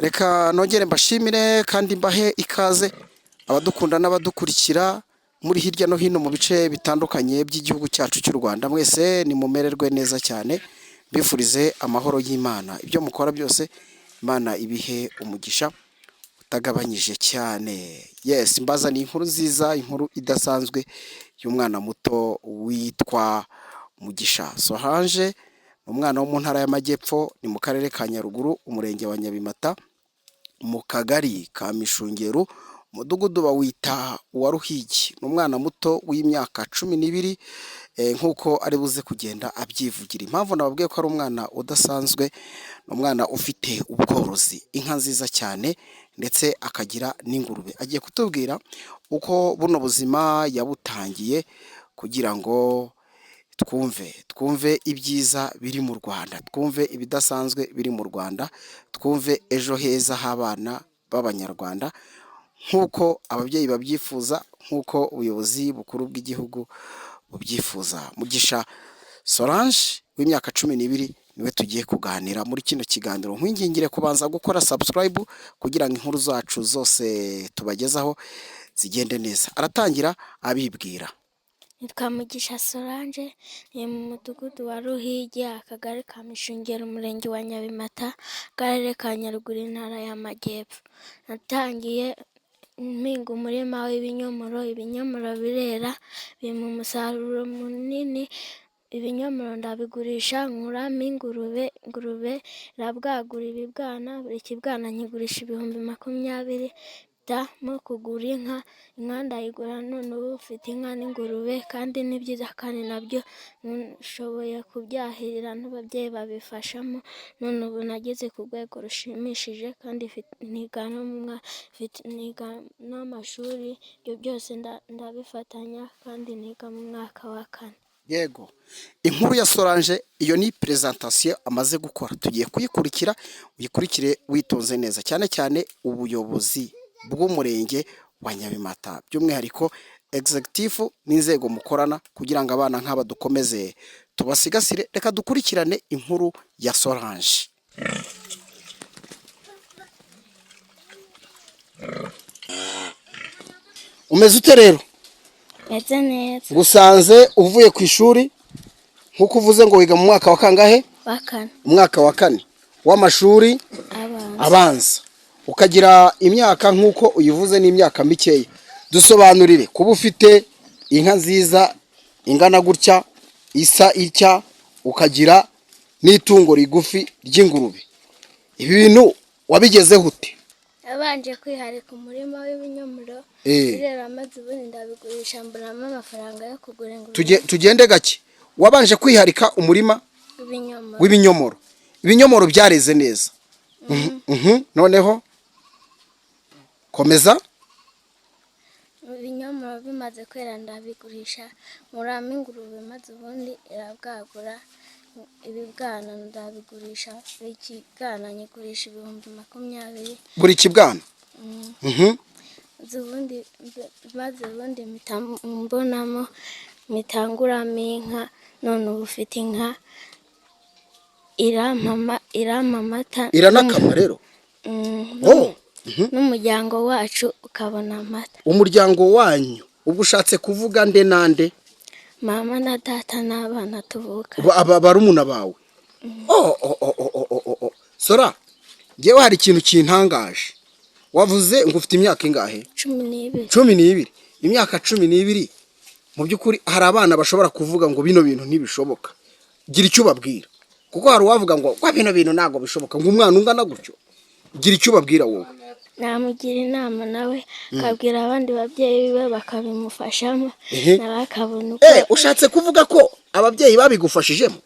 Reka nongere mbashimire kandi mbahe ikaze abadukunda n'abadukurikira muri hirya no hino mu bice bitandukanye by'igihugu cyacu cy'u Rwanda. Mwese nimumererwe neza cyane, mbifurize amahoro y'Imana. Ibyo mukora byose Imana ibihe umugisha utagabanyije cyane. Yes, mbazaniye inkuru nziza, inkuru idasanzwe y'umwana muto witwa Mugisha Solange. Ni umwana wo mu ntara y'Amajyepfo, ni mu karere ka Nyaruguru, umurenge wa Nyabimata, mu kagari ka Mishungeru, umudugudu bawita uwa Ruhigi. Ni umwana muto w'imyaka 12, nk'uko ari buze kugenda abyivugira. Impamvu nababwiye ko ari umwana udasanzwe, ni umwana ufite ubworozi, inka nziza cyane ndetse akagira n'ingurube. Agiye kutubwira uko buno buzima yabutangiye kugira ngo twumve ibyiza biri mu Rwanda, twumve ibidasanzwe biri mu Rwanda, twumve ejo heza h'abana b'Abanyarwanda nk'uko ababyeyi babyifuza, nk'uko ubuyobozi bukuru bw'igihugu bubyifuza. Mugisha Solange w'imyaka 12 niwe tugiye kuganira muri kino kiganiro. Nkwingingire kubanza gukora subscribe kugira ngo inkuru zacu zose tubagezaho zigende neza. Aratangira abibwira. Nitwa Mugisha Solange, ni mu mudugudu wa Ruhigi, akagari ka Mishungero, umurenge wa Nyabimata, akarere ka Nyaruguru, intara y'Amajyepfo. Natangiye mpinga umurima w'ibinyomoro, ibinyomoro birera, bimpa umusaruro munini, ibinyomoro ndabigurisha, nkuramo ingurube, ingurube irabwagura ibibwana, buri kibwana nkigurisha 20,000, mpitamo kugura inka, inka ndayigura none ubu mfite inka n'ingurube kandi ni byiza kandi nabyo nshoboye kubyahirira n'ababyeyi babifashamo, none ubu nageze ku rwego rushimishije kandi niga n'amashuri, ibyo byose ndabifatanya kandi niga mu mwaka wa kane. Yego, inkuru ya Solange iyo ni présentation amaze gukora, tugiye kuyikurikira, uyikurikire witonze neza, cyane cyane ubuyobozi bw'umurenge wa Nyabimata, by'umwihariko executive n'inzego mukorana kugira ngo abana nk'aba dukomeze tubasigasire. Reka dukurikirane inkuru ya Solange. Umeze ute rero? Meze neza. Gusanze uvuye ku ishuri nk'uko uvuze ngo wiga mu mwaka wa kangahe? Wa kane. Umwaka wa kane w'amashuri abanza, ukagira imyaka nk'uko uyivuze n'imyaka mikeya. Dusobanurire, kuba ufite inka nziza ingana gutya isa itya, ukagira n'itungo rigufi ry'ingurube, ibi bintu wabigezeho ute? Nabanje kwiharika umurima w'ibinyomoro, birera maze ubundi ndabigurisha mbonamo amafaranga yo kugura ingurube. Tugende gake. Wabanje kwiharika umurima w'ibinyomoro, ibinyomoro byareze neza. Noneho komeza. Ibinyomoro bimaze kwera ndabigurisha, nkuramo ingurube maze ubundi irabwagura ibibwana ndabigurisha, buri kibwana nyigurisha 20,000. Buri kibwana? Maze ubundi mbonamo mpita nguramo inka, none ubu ufite inka irampa amata. Iranakama rero? N'umuryango wacu ukabona amata. Umuryango wanyu ubwo ushatse kuvuga nde nande? Mama na data n'abana tuvuka. Aba barumuna bawe. Sora, ngewe hari ikintu kintangaje. Wavuze ngo ufite imyaka ingahe? 12. 12. Imyaka 12, mu by'ukuri hari abana bashobora kuvuga ngo bino bintu ntibishoboka. Gira icyo ubabwira, kuko hari uwavuga ngo kwa bino bintu ntabwo bishoboka, ngo umwana ungana gutyo. Gira icyo ubabwira wowe. Namugira inama nawe akabwira abandi babyeyi be bakabimufashamo, nawe akabona uko. Ushatse kuvuga ko ababyeyi babigufashijemo?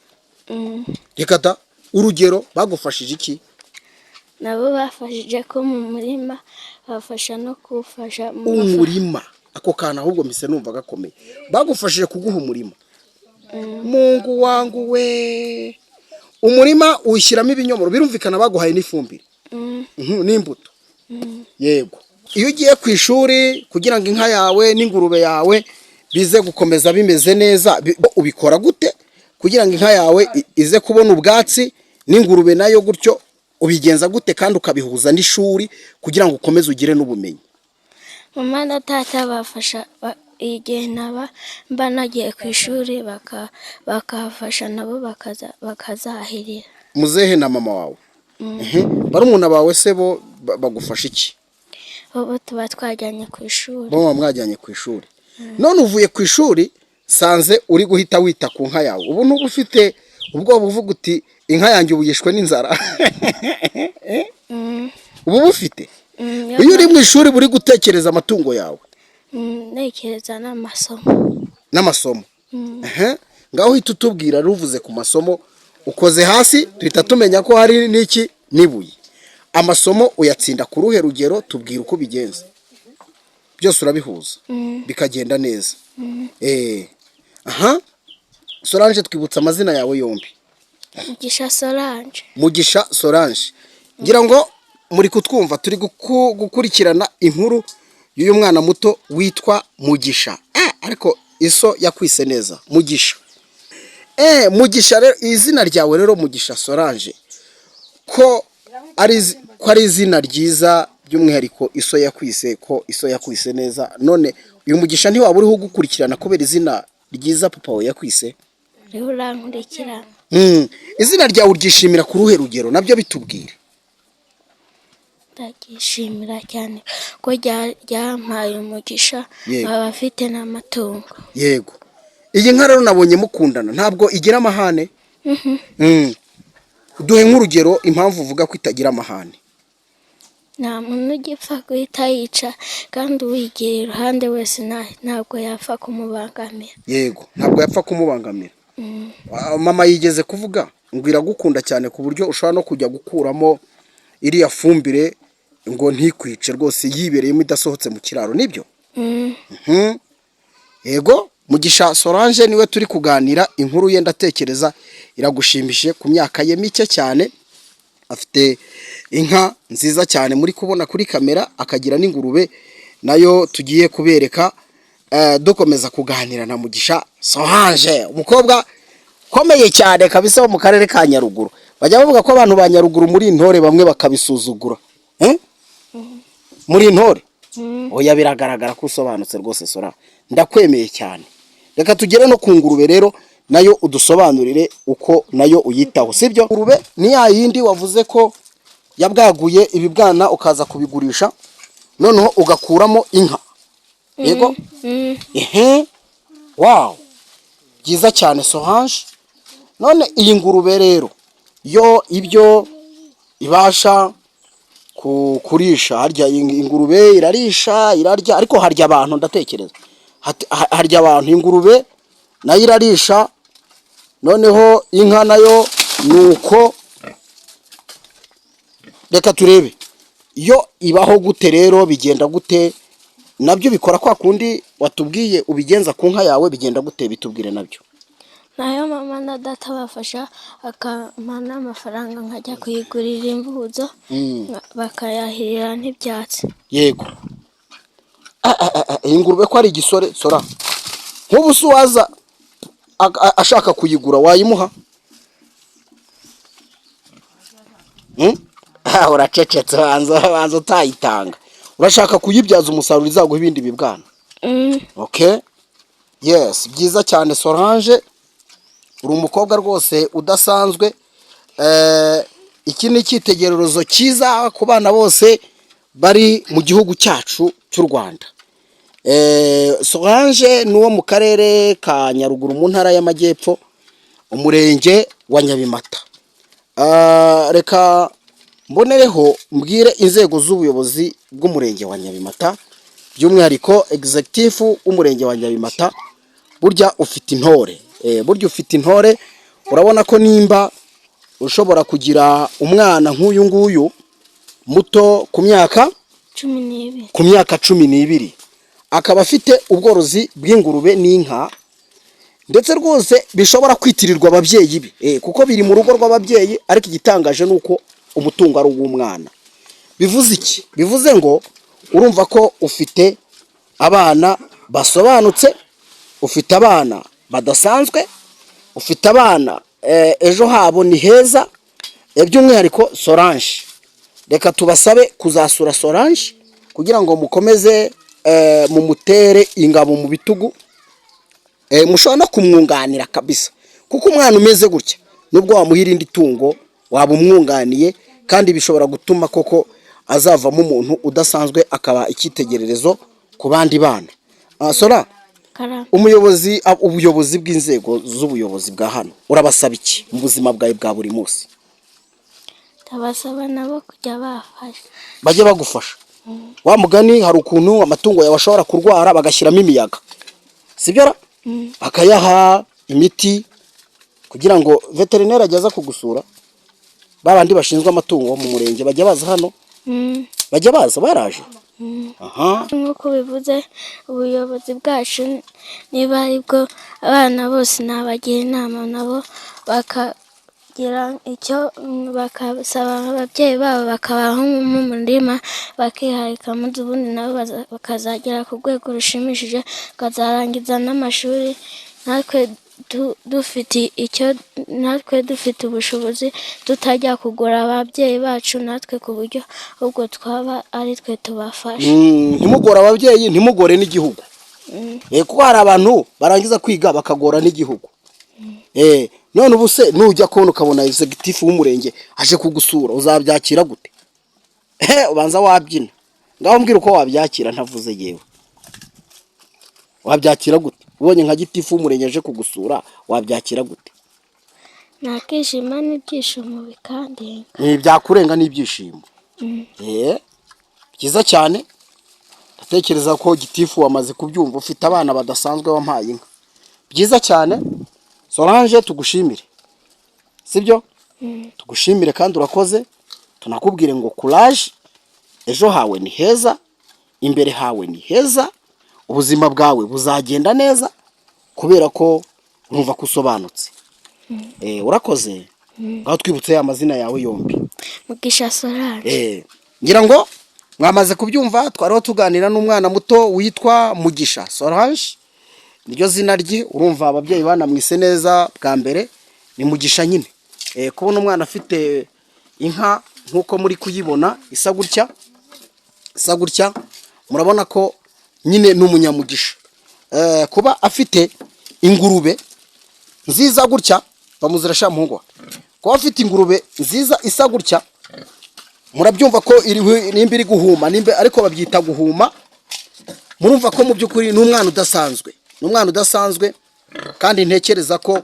Reka da, urugero bagufashije iki? Nabo bafashije ko mu murima, bafasha no kuwufasha. Umurima, ako kantu ahubwo mpise numva gakomeye. Bagufashije kuguha umurima. Mungu wangu we, umurima uwushyiramo ibinyomoro, birumvikana baguhaye n'ifumbire n'imbuto. Yego, iyo ugiye ku ishuri kugira ngo inka yawe n'ingurube yawe bize gukomeza bimeze neza, ubikora gute kugira ngo inka yawe ize kubona ubwatsi n'ingurube nayo gutyo? Ubigenza gute kandi ukabihuza n'ishuri kugira ngo ukomeze ugire n'ubumenyi? Mama na data bafasha igihe naba mba nagiye ku ishuri bakahafasha nabo bakazahirira. Muzehe na mama wawe. Barumuna bawe se bo bagufasha iki? Bo tuba twajyanye ku ishuri. Bo muba mwajyanye ku ishuri. None uvuye ku ishuri sanze uri guhita wita ku nka yawe, ubu ntuba ufite ubwoba uvuga uti inka yanjye ubu yishwe n'inzara? Ubu bufite? Iyo uri mu ishuri buri gutekereza amatungo yawe? Ntekereza n'amasomo. N'amasomo. Ngaho uhita utubwira, ruvuze ku masomo, ukoze hasi duhita tumenya ko hari n'iki n'ibuye. Amasomo uyatsinda ku ruhe rugero? Tubwira uko ubigenza, byose urabihuza bikagenda neza. Aha Solange, twibutsa amazina yawe yombi. Mugisha Solange. Mugisha Solange, ngira ngo muri kutwumva, turi gukurikirana inkuru y'uyu mwana muto witwa Mugisha. Ariko iso yakwise neza Mugisha. Mugisha rero, izina ryawe rero Mugisha Solange, ko ari izina ryiza, by'umwihariko iso yakwise, ko iso yakwise neza. None uyu Mugisha ntiwaba uriho ugukurikirana kubera izina ryiza papa wawe yakwise? Uriho urankurikirana. Izina ryawe uryishimira ku ruhe rugero? Nabyo bitubwire. Ndaryishimira cyane ko ryampaye umugisha, nkaba afite n'amatungo. Yego, iyi nka rero nabonye mukundana, ntabwo igira amahane. Duhe nk'urugero impamvu uvuga ko itagira amahane. Nta muntu ugipfa guhita yica, kandi uwigira iruhande wese ntabwo yapfa kumubangamira. Yego, ntabwo yapfa kumubangamira. Mama yigeze kuvuga ngo iragukunda cyane ku buryo ushobora no kujya gukuramo iriya fumbire ngo ntikwice rwose, yibereyemo idasohotse mu kiraro, nibyo? Yego, Mugisha Solange niwe turi kuganira, inkuru ye ndatekereza iragushimishije. Ku myaka ye mike cyane afite inka nziza cyane muri kubona kuri kamera, akagira n'ingurube nayo tugiye kubereka. Dukomeza kuganira na Mugisha Solange, umukobwa ukomeye cyane kabisa wo mu karere ka Nyaruguru. Bajya bavuga ko abantu ba Nyaruguru muri intore, bamwe bakabisuzugura. Muri intore? Oya, biragaragara ko usobanutse rwose Sora, ndakwemeye cyane. Reka tugere no ku ngurube rero, nayo udusobanurire uko nayo uyitaho, sibyo? Ingurube ni ya yindi wavuze ko yabwaguye ibibwana ukaza kubigurisha, noneho ugakuramo inka, yego? Ehe, wow, byiza cyane Solange. None iyi ngurube rero yo ibyo ibasha kurisha, harya ingurube irarisha, irarya, ariko harya abantu ndatekereza harya abantu, ingurube nayo irarisha, noneho inka nayo nuko. Reka turebe yo ibaho gute rero, bigenda gute? Nabyo bikora kwa kundi watubwiye ubigenza ku nka yawe? Bigenda gute? Bitubwire nabyo. Nayo mama na data bafasha, akampa n'amafaranga nkajya kuyigurira imbuzo, bakayahirira n'ibyatsi. Yego. Iyi ngurube ko ari igisore Sora, nk'ubu se uwaza ashaka kuyigura wayimuha? Uracecetse, banza utayitanga. Urashaka kuyibyaza umusaruro izaguha ibindi bibwana? Okay, yes, byiza cyane Solange, uri umukobwa rwose udasanzwe. Iki ni icyitegererezo cyiza ku bana bose bari mu gihugu cyacu cy'u Rwanda. Solange ni uwo mu karere ka Nyaruguru, mu ntara y'Amajyepfo, umurenge wa Nyabimata. Reka mbonereho mbwire inzego z'ubuyobozi bw'umurenge wa Nyabimata, by'umwihariko executive w'umurenge wa Nyabimata, burya ufite intore. Burya ufite intore. Urabona ko nimba ushobora kugira umwana nk'uyu nguyu muto ku myaka 12. Ku myaka 12 akaba afite ubworozi bw'ingurube n'inka, ndetse rwose bishobora kwitirirwa ababyeyi be, kuko biri mu rugo rw'ababyeyi, ariko igitangaje ni uko umutungo ari uw'umwana. Bivuze iki? Bivuze ngo urumva ko ufite abana basobanutse, ufite abana badasanzwe, ufite abana ejo habo ni heza. By'umwihariko Solange, reka tubasabe kuzasura Solange kugira ngo mukomeze mumutere ingabo mu bitugu. Mushobora no kumwunganira kabisa, kuko umwana umeze gutya, nubwo wamuha irindi tungo waba umwunganiye, kandi bishobora gutuma koko azavamo umuntu udasanzwe, akaba icyitegererezo ku bandi bana. Sora, Karame. Ubuyobozi bw'inzego z'ubuyobozi bwa hano, urabasaba iki mu buzima bwawe bwa buri munsi? Ndabasaba nabo kujya bafasha. Bajye bagufasha. Wa mugani, hari ukuntu amatungo yawe ashobora kurwara bagashyiramo imiyaga, sibyo ra? Bakayaha imiti kugira ngo veterineri ajye aza kugusura. Ba bandi bashinzwe amatungo mu murenge bajya baza hano? Bajya baza, baraje aha. Nk'uko bivuze, ubuyobozi bwacu, niba aribwo, abana bose nabagira inama nabo bakagira icyo bakasaba ababyeyi babo, bakabaha nk'umurima bakiharika, maze ubundi nabo bakazagera ku rwego rushimishije, bakazarangiza n'amashuri, natwe dufite icyo, natwe dufite ubushobozi, tutajya kugura ababyeyi bacu, natwe ku buryo ahubwo twaba ari twe tubafasha. Ntimugore ababyeyi, ntimugore n'igihugu. Kuko hari abantu barangiza kwiga bakagora n'igihugu. None ubu se nujya kubona ukabona executive w'umurenge aje kugusura, uzabyakira gute? Ubanza wabyina. Ngaho mbwira uko wabyakira ntavuze yewe. Wabyakira gute ubonye nka gitifu w'umurenge aje kugusura? Wabyakira gute? Nakishima n'ibyishimo bikandenga. Byakurenga n'ibyishimo. Byiza cyane. Ndatekereza ko gitifu wamaze kubyumva, ufite abana badasanzwe, wampaye inka. Byiza cyane. Solange, tugushimire, sibyo? Tugushimire kandi urakoze. Tunakubwire ngo courage, ejo hawe ni heza, imbere hawe ni heza, ubuzima bwawe buzagenda neza kubera ko urumva ko usobanutse. Urakoze. Ngaho twibutse ya mazina yawe yombi. Mugisha Solange. Ngira ngo mwamaze kubyumva, twariho tuganira n'umwana muto witwa Mugisha Solange, niryo zina rye. Urumva ababyeyi banamwise neza bwa mbere, ni Mugisha nyine. Kubona umwana afite inka nk'uko muri kuyibona isa gutya, isa gutya, murabona ko nyine ni umunyamugisha. Kuba afite ingurube nziza gutya, bamuzira sha muhungu wa. Kuba afite ingurube nziza isa gutya, murabyumva ko iri nimba iri guhuma, nimba ariko babyita guhuma, murumva ko mu by'ukuri ni umwana udasanzwe, ni umwana udasanzwe. Kandi ntekereza ko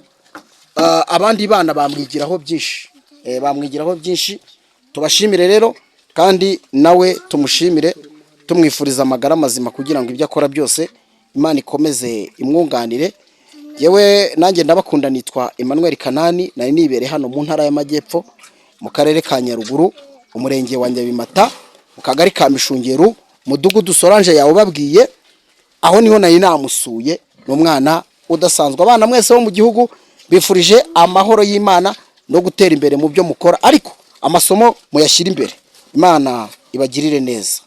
abandi bana bamwigiraho byinshi. Bamwigiraho byinshi. Tubashimire rero, kandi nawe tumushimire, tumwifuriza amagara mazima kugira ngo ibyo akora byose Imana ikomeze imwunganire. Yewe, nanjye ndabakunda. Nitwa Emmanuel Kanani, nari nibereye hano mu Ntara y'Amajyepfo, mu Karere ka Nyaruguru, Umurenge wa Nyabimata, mu Kagari ka Mishungeru, Mudugudu Solange yawe ubabwiye, aho niho nari namusuye. Ni umwana udasanzwe. Abana mwese bo mu gihugu, bifurije amahoro y'Imana no gutera imbere mu byo mukora, ariko amasomo muyashyire imbere. Imana ibagirire neza.